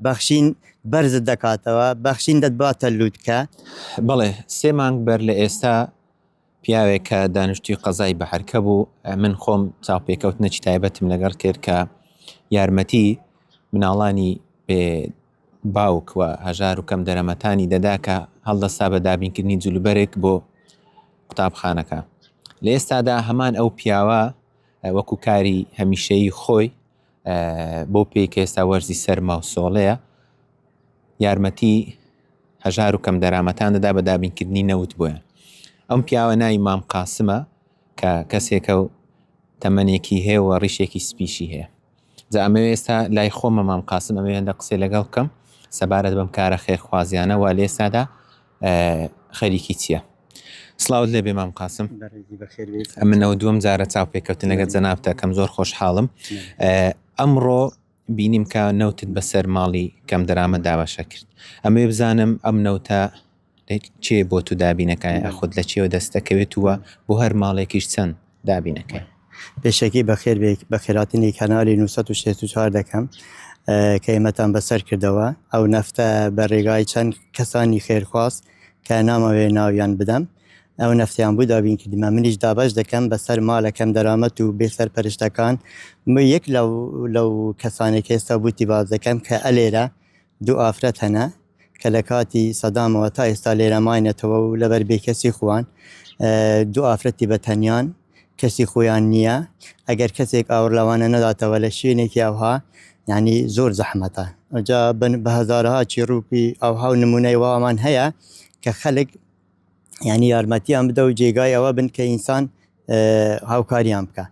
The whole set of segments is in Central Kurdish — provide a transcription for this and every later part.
بەخشین بەرزت دەکاتەوە، بەخشین دەتباتە لوتکە. بەڵێ سێ مانگ بەر لە ئێستا پیاوێک کە دانیشتووی قەزای بەحرکە بوو، من خۆم چاوپێکەوتنێکی تایبەتم لەگەڵ کرد کە یارمەتی مناڵانی بێ باوک و هەژار و کەم دەرەمەتانی دەدا کە هەڵدەستا بە دابینکردنی جلوبەرگ بۆ قوتابخانەکە. لە ئێستادا هەمان ئەو پیاوە وەکو کاری هەمیشەیی خۆی بۆ پێی کە ئێستا وەرزی سەرما و سۆڵەیە یارمەتی هەژار و کەم دەرامەتان دەدا بە دابینکردنی نەوت بۆیان. ئەم پیاوە ناوی مام قاسمە کە کەسێکە و تەمەنێکی هەیە و ڕیشێکی سپیشی هەیە. جا ئەمەوێ ئێستا لای خۆمە مام قاسم ئەمەوێ هەندە قسەی لەگەڵ بکەم سەبارەت بەم کارە خێرخوازیانە و لە ئێستادا خەریکی چییە؟ سڵاوت لێبێ مام قاسم ئەمنەوە دووەم جارە چاوپێکەوتن لەگەر جەنابتە کەم زۆر خۆشحاڵم ئەمڕۆ بینیم کە نەوتت بەسەر ماڵی کەم دەرامە دابەشە کرد ئەمەوێ بزانم ئەم نەوتە چێ بۆ تو دابینەکە خود لە چێوە دەستەکەوێت وە بۆ هەر ماڵێکیش چەند دابینەکەی. پێشەکی بەخێر بێی بەخێراتنی کەنالی 964 دەکەم کە ئێمەتان بەسەر کردەوە ئەو نەفتە بە ڕێگای چەند کەسانی خێرخواست کە نامەوێ ناویان بدەم ئەو نەفتیان بوو دابین کردیمە منیش دابەش دەکەم بەسەر مالەکەم دەرامەت و بێ سەرپەرشتەکان یەک لەو لەو کەسانێک ئێستا بوتی باز دەکەم کە ئەلێرە دوو ئافرەت هەنە کە لە کاتی سەدامەوە تا ئێستا لێرە ماینەتەوە و لەبەر بێکەسی خوان دوو ئافرەتی بە تەنیان کەسی خۆیان نییە ئەگەر کەسێک ئاور لەوانە نەداتەوە لە شوێنێکی ئەوها یعنی زۆر زەحمەتە جا بە هەزارها چیڕوپی ئەوها و نمونەی وامان هەیە کە خەلک یعنی یارمەتیان بدە و جێگای ئەوە بن کە ئینسان هاوکاریان بکە.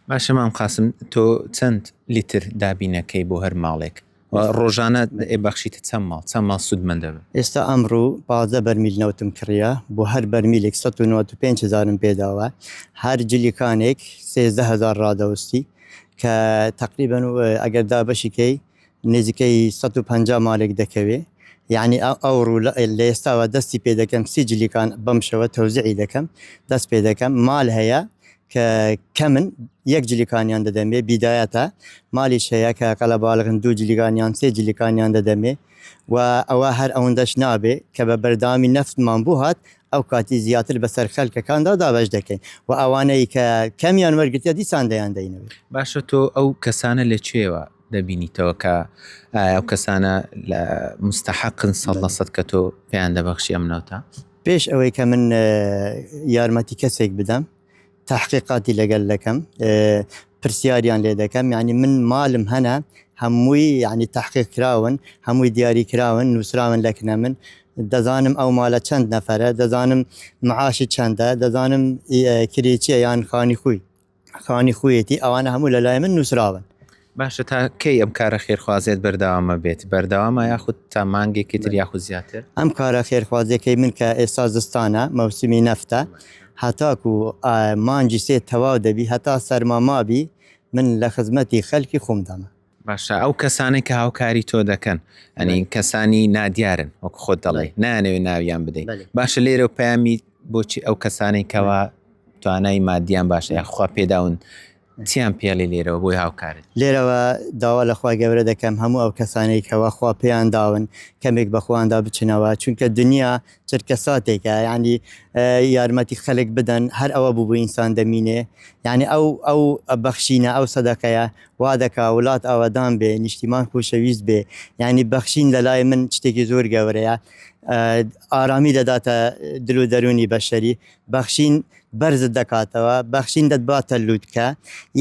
باشە مام قاسم تۆ چەند لیتر دابینەکەی بۆ هەر ماڵێک و ڕۆژانە بەخشیتە چەند ماڵ چەند ماڵ سوودمەند دەبن؟ ئێستا ئەمڕۆ 15 بەرمیل نەوتم کڕیە بۆ هەر بەرمیلێک 195 هزارم پێداوە هەر جلیکانێک 13 هزار ڕادەوستی کە تقریبا ئەگەر دابەشیکەی نزیکەی 150 ماڵێک دەکەوێ یعنی ئەو ڕوو لە ئێستاوە دەستی پێ دەکەم سی جلیکان بەم شەوە تەوزیعی دەکەم دەست پێ دەکەم مال هەیە کە کەمن یەک جلیکانیان دەدەمێ بیدایەتە مالیش هەیە کە قەلەباڵغن دوو جلیکانیان سێ جلیکانیان دەدەمێ و ئەوە هەر ئەوەندەش نابێ کە بە بەردەوامی نەفتمان بۆ هات ئەو کاتی زیاتر بەسەر خەلکەکاندا دابەش دەکەین و ئەوانەی کە کەمیان وەرگرتە دیسان دەیان دەینەوە. باشە تۆ ئەو کەسانە لە کوێوە دەبینیتەوە کە ئایا ئەو کەسانە لە مستحقن سەد لە سەد کە تۆ پێیان دەبەخشی ئەم نەوتە؟ پێش ئەوەی کە من یارمەتی کەسێک بدەم تحقیقاتی لەگەل دەکەم پرسیاریان لێ دەکەم یعنی من مالم هەنە هەمووی یعنی تحقیق کراون هەمووی دیاری کراون نووسراون لەکنە من دەزانم ئەو مالە چەند نەفرە دەزانم معاشی چەندە دەزانم کرێچیە یان خانی خۆی خانی خۆیەتی ئەوانە هەموو لە لای من نووسراون. باشە تا کەی ئەم کارە خێرخوازیەت بەردەوامە بێت بەردەوامە یاخود تا مانگێکی تر یاخود زیاتر؟ ئەم کارە خێرخوازیەکەی من کە ئێستا زستانە مەوسمی نەفتە هەتاکو مانگی سێ تەواو دەبی هەتا سەرما مابی من لە خزمەتی خەلکی خۆمدامە. باشە ئەو کەسانەی کە هاوکاری تۆ دەکەن ئەنی کەسانی نادیارن وەک خۆت دەڵێ نانەوێ ناویان بدەیت باشە لێرە و پەیامی بۆچی ئەو کەسانەی کەوا توانای مادیان باشە یاخوا پێداون چیان پێڵی لێرەوە بۆی هاوکارت؟ لێرەوە داوا لە خوای گەورە دەکەم هەموو ئەو کەسانەی کەوا خوا پێیان داون کەمێک بە خۆیاندا بچنەوە چونکە دنیا چرکە ساتێکە یعنی یارمەتی خەلک بدەن هەر ئەوە بوو بۆ ئینسان دەمینێ یعنی ئەو ئەو بەخشینە ئەو سەدەقەیە وا دەکا وڵات ئاوەدان بێ نیشتیمان خۆشەویست بێ یعنی بەخشین لە لای من شتێکی زۆر گەورەیە ئارامی دەداتە دل و دەروونی بەشەری بەخشین بەرزت دەکاتەوە بەخشین دەتباتە لوتکە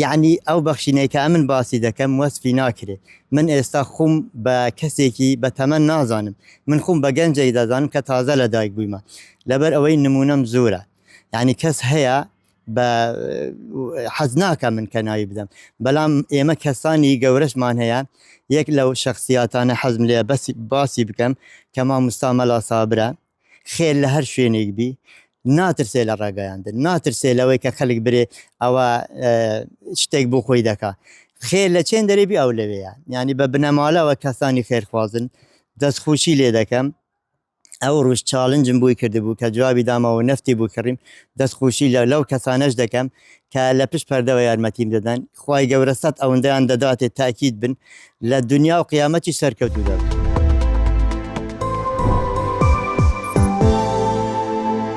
یعنی ئەو بەخشینەی کە ئەمن باسی دەکەم وەسفی ناکرێ من ئێستا خۆم بە کەسێکی بە تەمەن نازانم من خۆم بە گەنجێک دەزانم کە تازە لە دایک بوویمە لەبەر ئەوەی نمونەم زۆرە یعنی کەس هەیە بە حەز ناکە من کە ناوی بدەم بەڵام ئێمە کەسانی گەورەشمان هەیە یەک لەو شخصیاتانە حەزم لێ بەسی باسی بکەم کە مامۆستا مەلا سابرە خێر لە هەر شوێنێک بی ناترسێ لە ڕاگەیاندن ناترسێ لەوەی کە خەلک برێ ئەوە شتێک بۆ خۆی دەکا خێر لە چێن دەرێ بی ئەو لەوەیە یعنی بە بنەماڵەوە کەسانی خێرخوازن دەستخۆشی لێ دەکەم. ئەو ڕوژ challenge م بووی کردبوو کە جوابی دامەوە نەفتی بوو کڕیم. دەست خۆشی لە لەو کەسانەش دەکەم کە لە پشت پەردەوە یارمەتیم دەدەن. خوای گەورە سەت ئەوندەیان دەداتێ تاکید بن لە دونیا و قیامەتیش سەرکەوتوو دەبن.